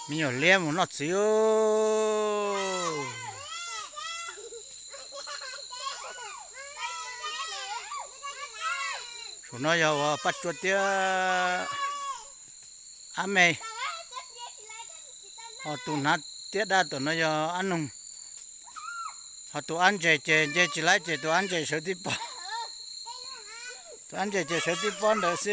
Me nyuam liab mus noj txiv. Saum no yog uas Paj Tsua thiab Ab Me, ho tus hnav tiab daj tom no yog Ab Noog, ho tus Ab Ntses ces nce tsis laib ces tus Ab Ntses sawv tib pob. Tus Ab Ntses ces sawv tib pob ntawd xwb.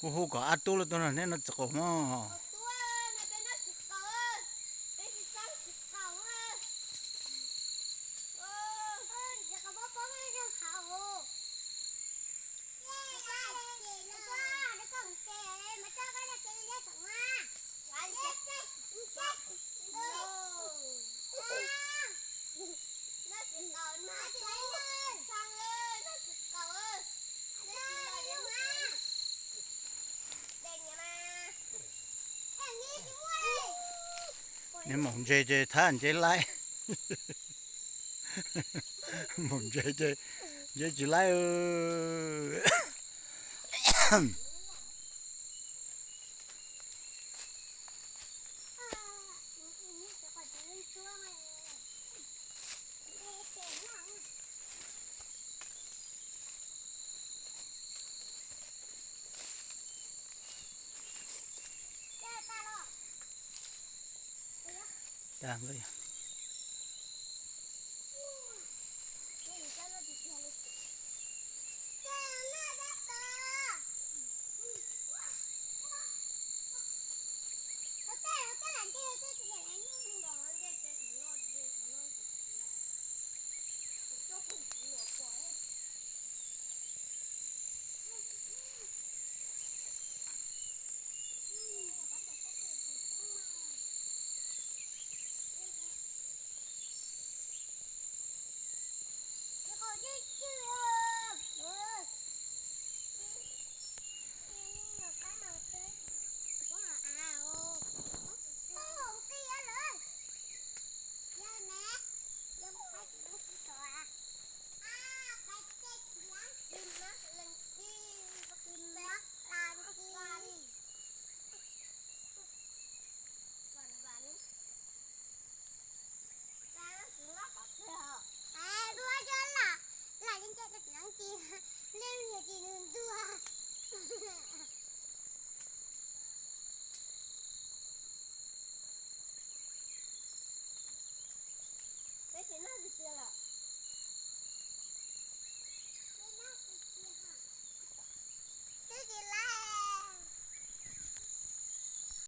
Hu hu kom Ab Tub los tuaj noj txiv qaub mog. Nws maum ntses ces thab nce laib. Maum ntses ces nce tsis laib.